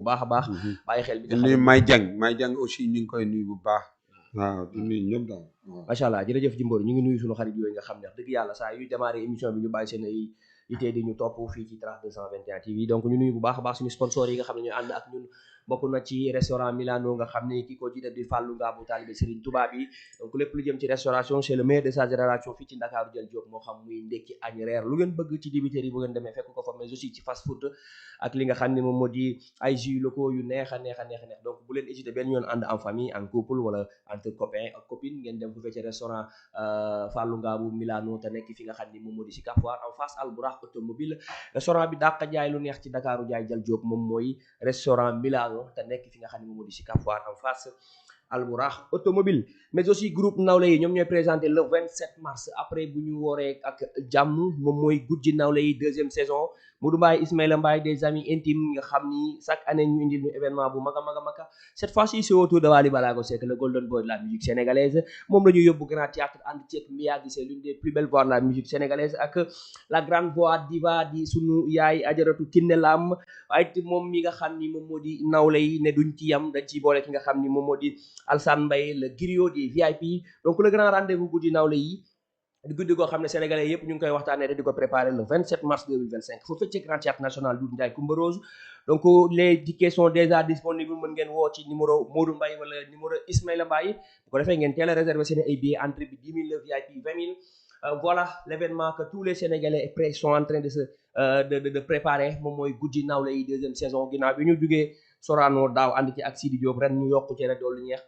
bu baax a baax bàyyi xel bi di nga xam nuyu ne May Jang aussi ñu ngi koy nuyu bu baax waaw di nuyu ñëpp daal waaw. macha allah jërëjëf Jimbori ñu ngi nuyu suñu xarit yooyu nga xam ne wax dëgg yàlla saa yu démarré émission bi ñu bàyyi seen ay itee di ñu topp fii ci Trace 221 TV donc ñu nuyu bu baax a baax suñu sponsor yi nga xam ne ñooy ànd ak ñun bokk na ci restaurant Milano nga xam ne ki ko jiite di Fallou Ngabou taalibe Serigne Touba bi donc lépp lu jëm ci restauration c'est le meilleur de sa génération fii ci Ndakaaru jël Diop moo xam muy ndekki añ reer lu ngeen bëgg ci dibiteri yi bu ngeen demee fekk ko fa mais aussi ci fast food ak li nga xam ne moom moo di ay jus locaux yu neex a neex a neex a neex donc bu leen hésiter benn yoon ànd en famille en couple wala entre copains ak copines ngeen dem fu fee ci restaurant Fallou Ngabou Milano te nekk fi nga xam ni moom moo di si Cap Foire en face Albourakh automobile restaurant bi dàq jaay lu neex ci Dakaaru jaay jël Diop moom mooy restaurant Milano te nekk fi nga xam ne moom moo di si Cap Foire en face Albourakh automobile mais aussi groupe nawle yi ñoom ñooy présenté le 27 mars après bu ñu wooree ak jàmm moom mooy guddi nawle yi deuxième saison Modou Mbaye Ismaïla Mbaye des amis intimes nga xam ni chaque année ñu indil ñu événement bu mag a mag a mag cette fois-ci c'est autour de Wally Ballago Seck le golden boy de la musique sénégalaise moom la ñu yóbbu grand théâtre ànd ceeg Mia Guissé l'une des plus belles voix de la musique sénégalaise ak la grande voix diva di sunu yaay Ajaratu Kiné Lam waaye moom mi nga xam ni moom moo di nawle yi ne duñ ci yam dañ ciy boole ki nga xam ni moom moo di Alsane Mbaye le griot des VIP donc le grand rendez-vous guddi nawle yi di guddi goo xam ne sénégalais yëpp ñu ngi koy waxtaanee te di ko préparer le 27 mars 2025 foofu ci Grand Théâtre National Doudou Ndiaye Coumba Rose donc les tickets sont déjà disponibles mën ngeen woo ci numéro Modou Mbaye wala numéro Ismaïla Mbaye bu ko defee ngeen teel a réserver seen ay billets entrée bi 10 000 le VIP 20 000 voilà l'événement que tous les sénégalais sont en train de se de préparer moom mooy guddi nawle yi deuxième saison ginnaaw bi ñu jugee Sorano daaw ànd ci ak Sidi Diop ren ñu yokku ci rek doolu ñeex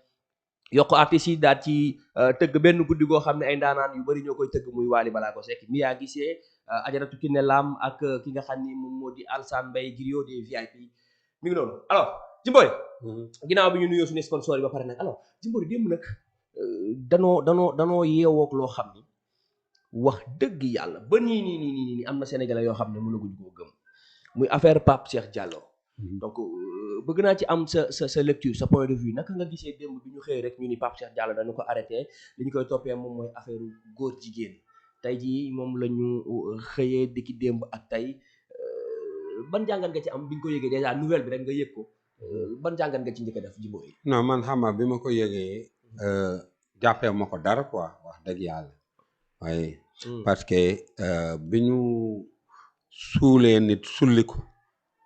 yokk artistes yi daal ci tëgg benn guddi goo xam ne ay ndaanaan yu bëri ñoo koy tëgg muy Wally Ballago Seck Mia Guissé Ajaratu Kiné Lam ak ki nga xam ni moom moo di Alsane Mbaye griot des VIP mi ngi noonu alors Jimbori ginnaaw bi ñu nuyoo suñu sponsor yi ba pare nag alors Jimbori démb nag danoo yeewook loo xam ni wax dëgg yàlla ba nii am na sénégalais yoo xam ne mënaguñ koo gëm muy affaire Pape Cheikh Diallo donc bëgg naa ci am sa lecture sa point de vue naka nga gisee démb bi ñu xëyee rek ñu ni Pape Cheikh Diallo dañu ko arrêté li ñu koy toppee moom mooy affaire góor jigéen tey jii moom la ñu xëyee dikki démb ak tey ban jàngat nga ci am bi nga ko yëgee déjà nouvelle bi rek nga yëg ko ban jàngat nga ci njëkk a def Jimbori non man xam nga bi ma ko yëgee jàppee ma ko dara quoi wax dëgg yàlla waaye parce que bi ñu suulee nit sulli ko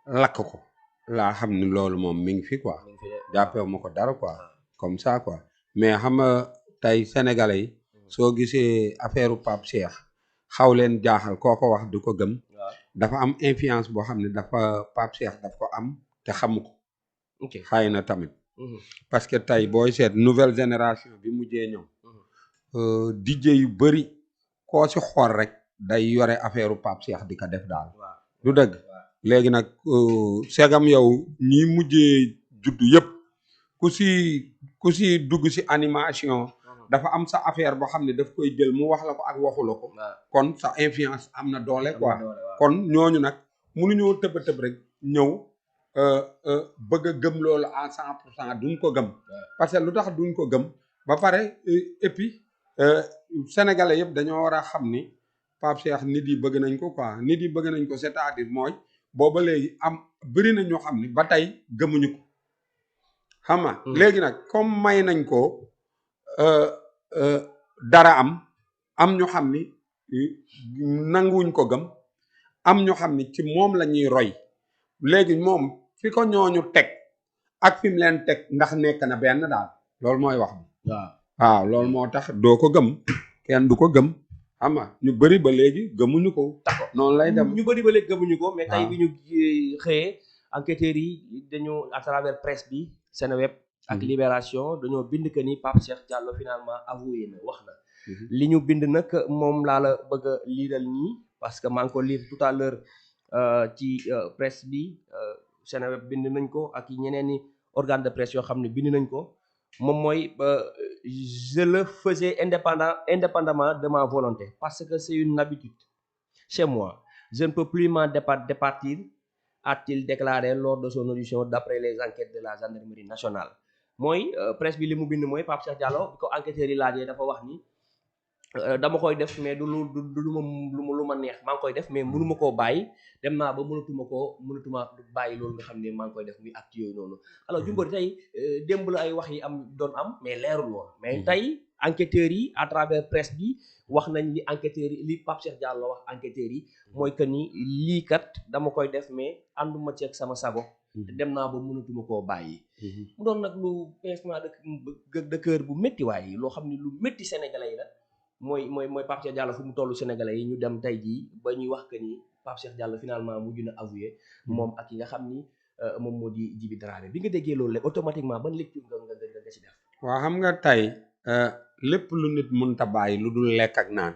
lakk ko laa xam ni loolu moom mi ngi fi quoi jàppee ma ko dara quoi comme ça quoi mais xam nga tey sénégalais yi soo gisee affaire Pape Cheikh xaw leen jaaxal koo ko wax du ko gëm dafa am influence boo xam ne dafa Pape Cheikh daf ko am te xamu ko xëy na tamit parce que tey booy seet nouvelle génération bi mujjee ñëw DJ yu bëri koo si xool rek day yore affaire Pape Cheikh di ko def daal du dëgg léegi nag segam yow ñi mujjee juddu yëpp ku si dugg si animation dafa am sa affaire boo xam ne daf koy jël mu wax la ko ak waxu la ko kon sa influence am na doole quoi kon ñooñu nag mënuñoo tëb a tëb rek ñëw bëgg a gëm loolu à 100% duñ ko gëm parce que lu tax duñ ko gëm ba pare et puis sénégalais yëpp dañoo war a xam ni Pape Cheikh nit yi bëgg nañ ko quoi nit yi bëgg nañ ko c'est-à-dire mooy booba léegi am bëri na ñoo xam ne ba tey gëmuñu ko xam nga léegi nag comme may nañ ko dara am ñu xam ni nanguwuñ ko gëm am ñu xam ni ci moom la ñuy roy léegi moom fi ko ñooñu teg ak fi mu leen teg ndax nekk na benn daal loolu mooy wax bi waaw loolu moo tax doo ko gëm kenn du ko gëm xam nga ñu bëri ba léegi gëmuñu ko d'accord noonu lay dem ñu bëri ba léegi gëmuñu ko mais tey bi ñu xëyee enquêteurs yi dañu à travers presse bi Seneweb ak Libération dañoo bind que ni Pape Cheikh Diallo finalement avoué na wax na li ñu bind nag moom laa la bëgg a liiral nii parce que maa ngi ko lire tout à l'heure ci presse bi Seneweb bind nañ ko ak ñeneen i organe de presse yoo xam ne bind nañ ko moom mooy je le faisais indépendamment de ma volonté parce que c'est une habitude chez moi je ne peux plus m'en départir a-t-il déclaré lors de son audition d'après les enquêtes de la gendarmerie nationale mooy presse bi li mu bind mooy Pape Cheikh Diallo bi ko enquêteurs yi laajee dafa wax ni dama koy def mais du lu ma neex maa ngi koy def mais mënuma koo bàyyi dem naa ba mënatuma bàyyi loolu nga xam ne maa ngi koy def muy acte yooyu noonu alors Jimbori tey démb la ay wax yi am doon am mais leerul woon mais tey enquêteurs yi à travers presse bi wax nañ li enquêteurs yi li Pape Cheikh Diallo wax enquêteurs yi mooy que ni lii kat dama koy def mais ànduma ceeg sama sago te dem naa ba mënatuma koo bàyyi mu doon nag lu pincement de cœur bu métti waaye loo xam ne lu métti sénégalais yi la mooy Pape Cheikh Diallo fu mu tollu sénégalais yi ñu dem tey jii ba ñuy wax que ni Pape Cheikh Diallo finalement mujj na avoué moom ak yi nga xam ni moom moo di Djiby Dramé bi nga déggee loolu rek automatiquement ban lecture nga ci def. waaw xam nga tey lépp lu nit mënta bàyyi lu dul lekk ak naan.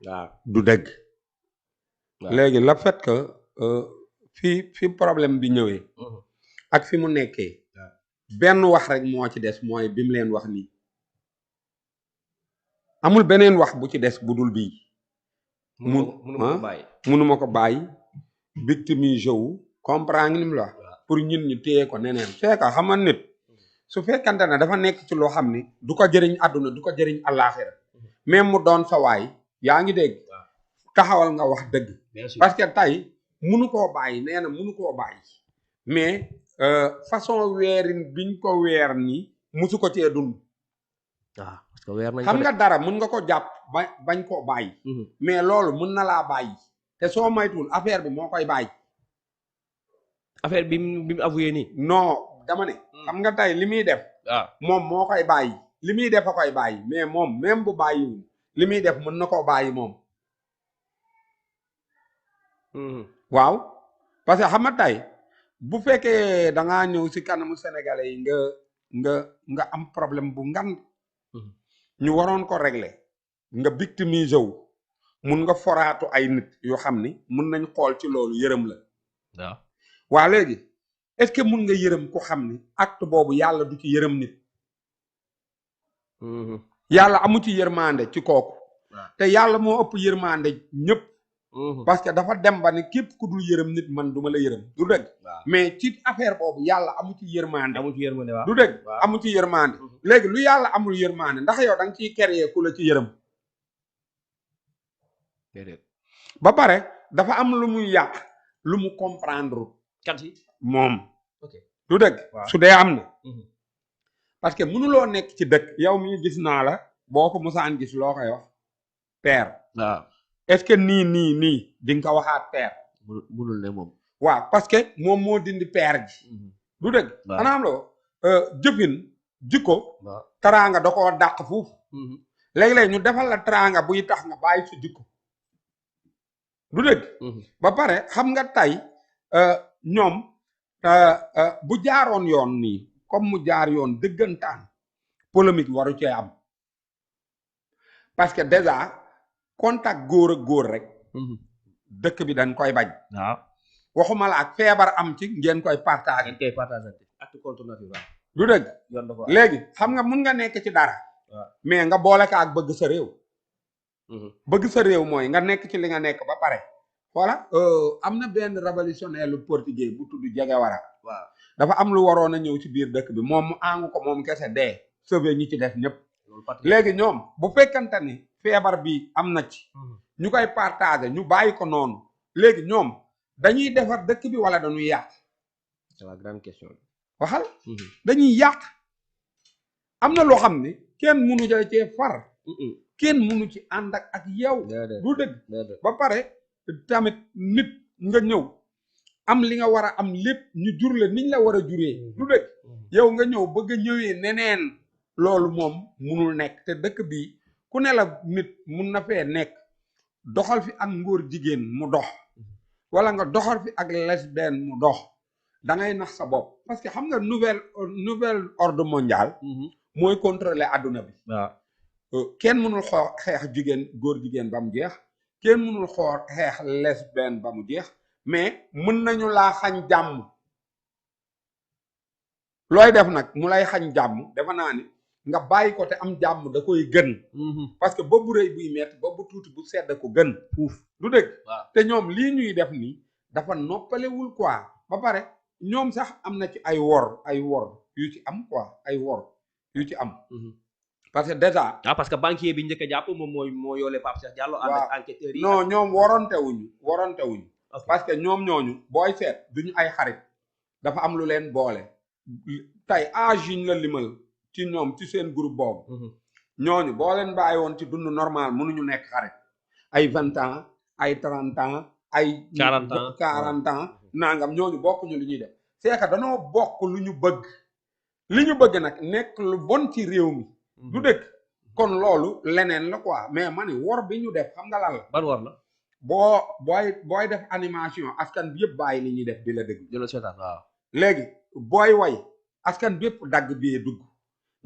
waaw du dëgg. léegi le fait que fi problème bi ñëwee. ak fi mu nekkee. benn wax rek moo ci des mooy bi mu leen wax nii. amul beneen wax bu ci des bu dul bii. munuma ko bàyyi victimise wu comprendre ni mu la wax pour ñun ñu téye ko neneen c'est que xam nga nit su fekkante ne dafa nekk ci loo xam ni du ko jëriñ àdduna du ko jëriñ àllaaxira même mu doon sa waay yaa ngi dégg taxawal nga wax dëgg parce que tey munu koo bàyyi nee na munu koo bàyyi mais façon weerin biñ ko weer ni musu ko cee dund waaw parce que weer nañ xam nga dara mun nga ko jàpp bañ koo bàyyi mais loolu mun na laa bàyyi te soo maytuwul affaire bi moo koy bàyyi affaire bi mu avoué nii non dama ne xam nga tey li muy def moom moo koy bàyyi li muy def a koy bàyyi mais moom même bu bàyyiwul li muy def mën na koo bàyyi moom waaw parce que xam nga tey bu fekkee da ngaa ñëw si kanamu sénégalais yi nga am problème bu ngan ñu waroon ko régler nga victimiser wu mun nga foraatu ay nit yoo xam ni mun nañ xool ci loolu yërëm la waaw waa léegi est-ce que mun nga yërëm ku xam ni acte boobu yàlla du ci yërëm nit yàlla amu ci yërmande ci kooku te yàlla moo ëpp yërmande ñëpp parce que dafa dem ba ne képp ku dul yërëm nit man duma la yërëm du dëgg mais ci affaire boobu yàlla amu ci yërmande waaw du dëgg amu ci yërmande léegi lu yàlla amul yërmande ndax yow da nga ciy créer ku la ci yërëm ba pare dafa am lu muy yàq lu mu comprendre moom du dëgg su dee am na parce que mënuloo nekk ci dëkk yow mi gis naa la boo ko musaan gis loo koy wax père waaw est-ce que nii di nga ko waxaat père mënul ne moom waaw parce que moom moo dindi père ji du dëgg xanaa am loo jëfin jikko teraanga da koo dàq foofu léeg-léeg ñu defal la teraanga buy tax nga bàyyi sa jikko du dëgg ba pare xam nga tey ñoom bu jaaroon yoon nii comme mu jaar yoon dëggantaan polémique waru cee am parce que déjà contact góor ak góor rek dëkk bi dañ koy bañ waaw waxuma la ak feebar am ci ngeen koy partager acte contre nature du dëgg léegi xam nga mun nga nekk ci dara mais nga boole ko ak bëgg sa réew bëgg sa réew mooy nga nekk ci li nga nekk ba pare voilà am na benn révolutionnaire lu portugais bu tudd Che Guevara waaw dafa am lu waroon a ñëw ci biir dëkk bi moom mu àngu ko moom kese dee sauver ñi ci def ñëpp léegi ñoom bu fekkante ni feebar bi am na ci ñu koy partager ñu bàyyi ko noonu léegi ñoom dañuy defar dëkk bi wala dañuy yàq c'est la grande question waxal dañuy yàq am na loo xam ne kenn mënu ja cee far kenn mënu ci ànd ak yow du dëgg ba pare tamit nit nga ñëw am li nga war a am lépp ñu jur la niñ la war a juree du dëgg yow nga ñëw bëgg a ñëwee neneen loolu moom munul nekk te dëkk bi ku ne la nit mun na fee nekk doxal fi ak ngóor jigéen mu dox wala nga doxal fi ak lesbienne mu dox da ngay nax sa bopp parce que xam nga nouvel ordre mondial mooy contrôler àdduna bi waaw kenn mënul xeex jigéen góor jigéen ba mu jeex kenn mënul xeex lesbienne ba mu jeex mais mën nañu laa xañ jàmm looy def nag mu lay xañ jàmm dafa naa ni nga bàyyi ko te am jàmm da koy gën parce que boobu rëy buy metti boobu tuuti bu sedd ko gën fuuf du dëgg te ñoom lii ñuy def nii dafa noppalewul quoi ba pare ñoom sax am na ci ay wor yu ci am quoi ay wor yu ci am parce que déjà. parce que banquier bi njëkk a jàpp moom moo yoolee Pape Cheikh Diallo. ànd ak enquêteurs yi. non ñoom waronte wuñu. parce que ñoom ñooñu booy seet duñu ay xarit dafa am lu leen boole. tey âge yi ñu la limal ci ñoom ci seen groupe boobu. ñooñu boo leen bàyyi woon ci dund normal mënuñu nekk xarit. ay 20 ans ay 30 ans ay. 40 ans nangam ñooñu bokkuñu lu ñuy def. c'est que danoo bokk lu ñu bëgg. li ñu bëgg nag nekk lu bon ci réew mi. du dëkk kon loolu leneen la quoi mais ma ni wor bi ñu def xam nga lan la. ban wor la. booy def animation askan bi yëpp bàyyi li ñuy def di la dégg. di la seetaan waaw. léegi booy way askan bi yëpp dagg bi dugg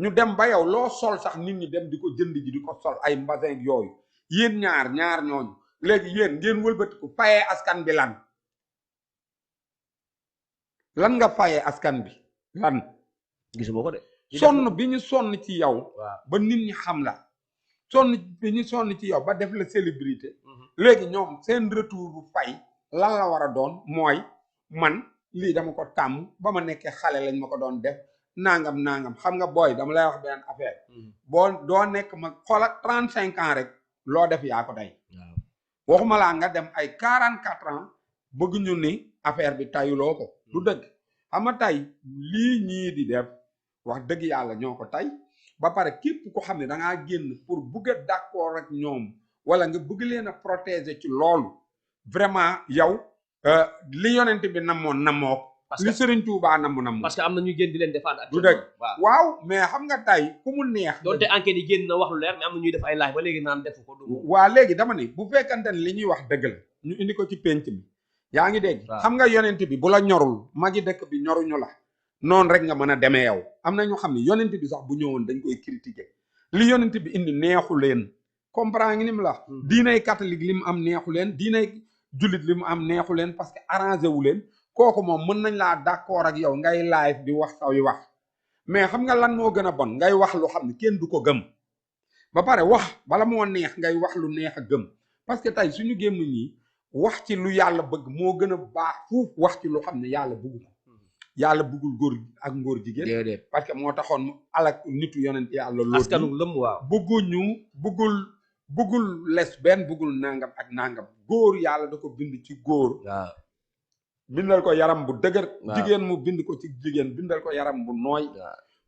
ñu dem ba yow loo sol sax nit ñi dem di ko jënd ji di ko sol ay mbasin yooyu yéen ñaar ñooñu léegi yéen ngeen wëlbatiku fayee askan bi lan nga fayee askan bi lan. gisuma ko de. sonn bi ñu sonn ci yow. ba nit ñi xam la. sonn bi ñu sonn ci yow ba def la célébrité. léegi ñoom seen retour bu fay lan la war a doon mooy man lii dama ko tàmm ba ma nekkee xale lañ ma ko doon def nangam xam nga booy dama lay wax benn affaire. boo doo nekk ma xoola 35 ans rek loo def yaa ko tey. waxuma laa nga dem ay 44 ans bëgg ñu ni affaire bi tayuloo ko. du dëgg xam nga tey lii ñii di def. wax dëgg yàlla ñoo ko tey ba pare képp ko xam ne da ngaa génn pour bëgg a d'accord ak ñoom wala nga bëgg leen a protéger ci loolu vraiment yow li yonent bi namoo li Serigne Touba namu parce que am na ñu génn di leen défendre ak du dëgg waaw mais xam nga tey ku mu neex doonte enquête yi génn na wax lu leer mais am na ñuy def ay laaj ba léegi naan defu ko waa léegi dama ni bu fekkante ne li ñuy wax dëgg la ñu indi ko ci penc bi yaa ngi dégg xam nga yonent bi bu la ñorul magi dëkk bi ñoruñu la noonu rek nga mën a demee yow am na ñu xam ne yonent bi sax bu ñëwoon dañ koy critiquer li yonent bi indi neexu leen comprend ngi ni mu la diinay catholique li mu am neexu leen diinay jullit li mu am neexu leen parce que arrangé wu leen kooku moom mën nañ laa d'accord ak yow ngay live di wax saw yi wax mais xam nga lan moo gën a bon ngay wax lu xam ne kenn du ko gëm ba pare wax bala moo neex ngay wax lu neex a gëm parce que tey suñu gémmiñ yi wax ci lu yàlla bëgg moo gën a baax fuuf wax ci lu xam ne yàlla bëgg ko yàlla bëggul góor ak ngóor jigéen parce que moo taxoon mu alak nitu yonent yàlla loolu askanu lëm waaw bëggul lesbienne bëggul nangam ak nangam góor yàlla da ko bind ci góor waaw bindal ko yaram bu dëgër jigéen mu bind ko ci jigéen bindal ko yaram bu nooy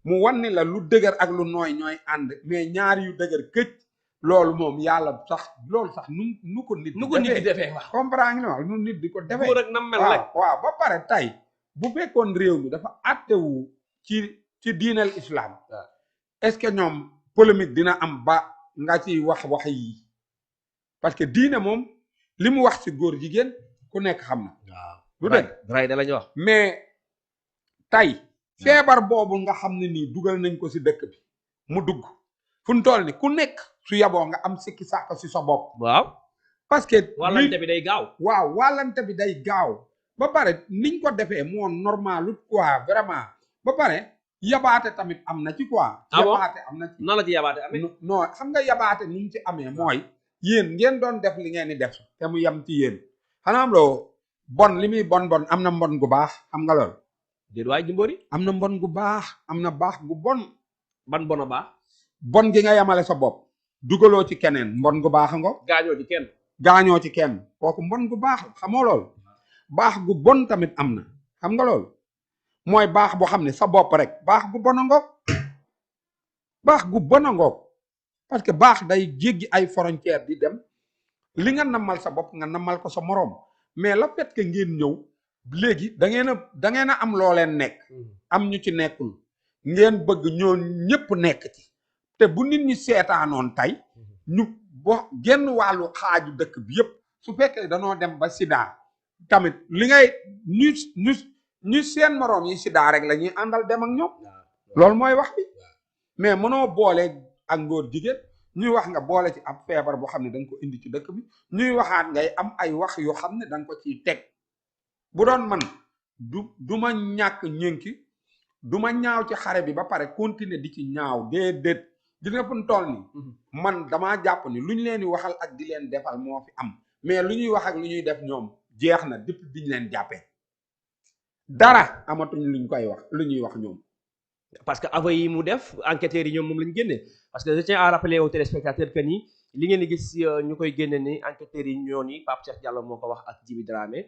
mu wanni la lu dëgër ak lu nooy ñooy ànd mais ñaar yu dëgër këcc loolu moom yàlla sax loolu sax nu ko nit di defee wax comprendre nga nu nit di ko defee góor ak nam mel rek waaw ba pare tey bu fekkoon réew mi dafa àttewu ci diinal islam est-ce que ñoom polémique dina am ba nga ci wax yi parce que diine moom li mu wax ci góor jigéen ku nekk xam na du dëgg ray da lañu wax mais tey feebar boobu nga xam ne nii dugal nañ ko ci dëkk bi mu dugg fu mu toll ni ku nekk su yaboo nga am sikki sàkk ci sa bopp waaw parce que wàllante bi day gaaw waaw wàllante bi day gaaw ba pare niñ ko defee moo normal quoi vraiment ba pare yabaate tamit am na ci quoi yabaate am na ci nan la ci yabaate amee non xam nga yabaate ni mu ci amee mooy yéen ngeen doon def li ngeen di def te mu yem ci yéen xanaa am loo bon li muy bon am na mbon gu baax xam nga loolu déet waay Jimbori am na mbon gu baax am na baax gu bon ban bon a baax bon gi nga yemale sa bopp dugaloo ci keneen mbon gu baax nga gaañoo ci kenn kooku mbon gu baax xamoo loolu baax gu bon tamit am na xam nga loolu mooy baax boo xam ne sa bopp rek baax gu bon a ngoog baax gu bon a ngoog parce que baax day jéggi ay frontière di dem li nga namal sa bopp nga namal ko sa moroom mais le fait que ngeen ñëw léegi da ngeen a am loo leen nekk am ñu ci nekkul ngeen bëgg ñoo ñëpp nekk ci te bu nit ñi seetaanoon tey ñu bo genn wàllu xaaju dëkk bi yëpp su fekkee danoo dem ba sida tamit li ngay ñu seen moroom yi sida rek la ñuy àndal dem ak ñoom loolu mooy wax bi mais mënoo boole ak ngóor jigéen ñuy wax nga boole ci ab feebar boo xam ne da nga ko indi ci dëkk bi ñuy waxaat ngay am ay wax yoo xam ne da nga ko ciy teg bu doon man du ma ñàkk ñënki du ma ñaaw ci xare bi ba pare continuer di ci ñaaw déedéet dina fu toll ni man damaa jàpp ni lu ñu leen di waxal ak di leen defal moo fi am mais lu ñuy wax ak lu ñuy def ñoom jeex na depuis diñ leen jàppee dara amatuñ luñ koy wax lu ñuy wax ñoom parce que aveux yi mu def enquêteurs yi ñoom moom lañu génnee parce que je tiens à rappeler aux téléspectateurs que ni li ngeen di gis ñu koy génne ni enquêteurs yi ñoo ni Pape Cheikh Diallo moo ko wax ak Djiby Dramé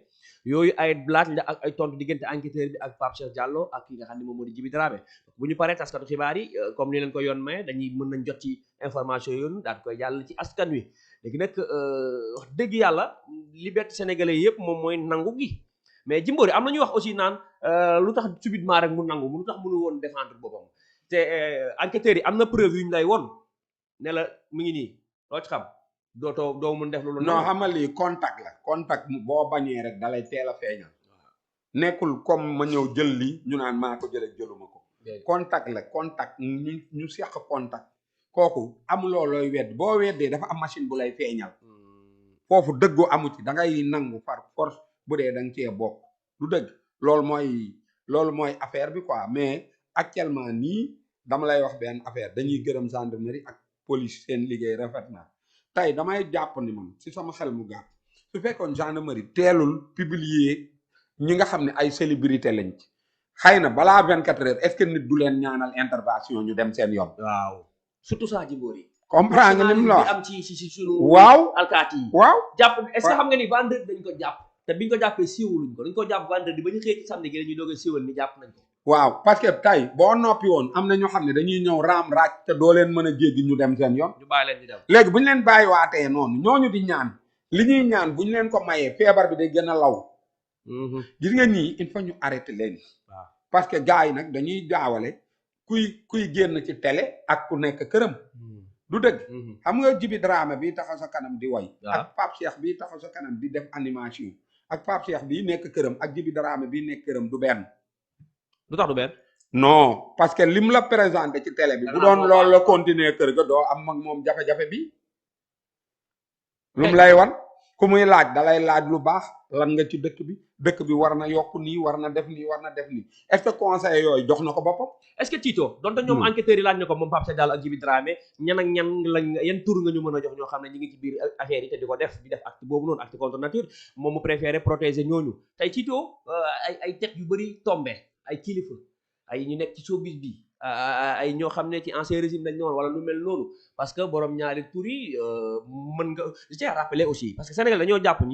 yooyu ay laaj la ak ay tontu diggante enquêteur bi ak Pape Cheikh Diallo ak ki nga xam ne moom moo di Djiby Dramé bu ñu paree taskatu xibaar yi comme ni leen ko yoon may dañuy mën nañ jot ci information yoonu daal koy jàll ci askan wi léegi nag wax dëgg yàlla liberté sénégalais yëpp moom mooy nangu gi mais Jimbori am na ñuy wax aussi naan lu tax subitement rek mu nangu lu tax mënu woon défendre boppam te enquêteurs yi am na preuve yu ñu lay woon ne la mu ngi nii loo ci xam doo mun def loolu. non xamal lii contact boo bañee rek dalay teel a feeñal nekkul comme ma ñëw jël lii ñu naan maa ko jëlee jëluma ko. contact ñu seq contact kooku amuloo looy wedd boo weddee dafa am machine bu lay feeñal foofu dëggu amu ci da ngay nangu par force bu dee da nga cee bokk du dëgg loolu mooy affaire bi quoi mais actuellement nii dama lay wax benn affaire dañuy gërëm gendarmerie ak police seen liggéey rafet na tey damay jàpp ni man si sama xel mu gàtt su fekkoon gendarmerie teelul publier ñi nga xam ne ay célébrité lañ ci xëy na balaa 24 heures est-ce que nit du leen ñaanal intervention ñu dem seen yoon. waaw surtout ça Jimbori. comprendre nga ni mu la wax am ci sunu. waaw alkaati yi. waaw jàpp est-ce que xam nga ni vendredi dañ ko jàpp te biñ ko jàppee siiwaluñ ko dañ ko jàpp vendredi ba ñu xëy ci samedi gi dañuy doog a siiwal ni jàpp nañ ko. waaw parce que tey boo noppi woon am na ñoo xam ne dañuy ñëw raam raaj te doo leen mën a jéggi ñu dem seen yoon. ñu bàyyi leen di dem léegi bu ñu leen bàyyiwaatee noonu ñooñu di ñaan li ñuy ñaan bu ñu leen ko mayee feebar bi day gën a law. gis nga ñii il faut ñu arrêter leen. waaw parce que gars yi nag dañuy jaawale kuy génn ci télé ak ku nekk këram. du dëgg. xam nga Djiby Dramé bi taxaw sa kanam di way. ak Pape Cheikh bi taxaw sa kanam di def animation. ak Pape Cheikh bii nekk këram ak Djiby Dramé bii nekk këram du benn. lu tax du benn. non parce que lim la présenté ci télé bi. bu doon loolu la continuer kër ga doo am ak moom jafe-jafe bi. lum lay wan ku muy laaj dalay laaj lu baax lan nga ci dëkk bi war na yokk nii war na def nii war na def nii est-ce que conseil yooyu jox na ko boppam. est-ce que Tito donte ñoom enquêteurs yi laaj na ko moom Pape Cheikh Diallo ak Djiby Dramé ñan ak ñan lañ yan tur nga ñu mën a jox ñoo xam ne ñi ngi ci biir affaire yi te di ko def di def acte boobu noonu acte contre nature moom mu préféré protéger ñooñu tey Tito ay tête yu bëri tombé ay kilifa ay ñu nekk ci showbiz bi ay ñoo xam ne ci ancien régime lañ ñëwoon wala lu mel noonu parce que borom ñaari tur yi mën nga je tiens à rappeler aussi parce que Sénégal dañoo jàpp ni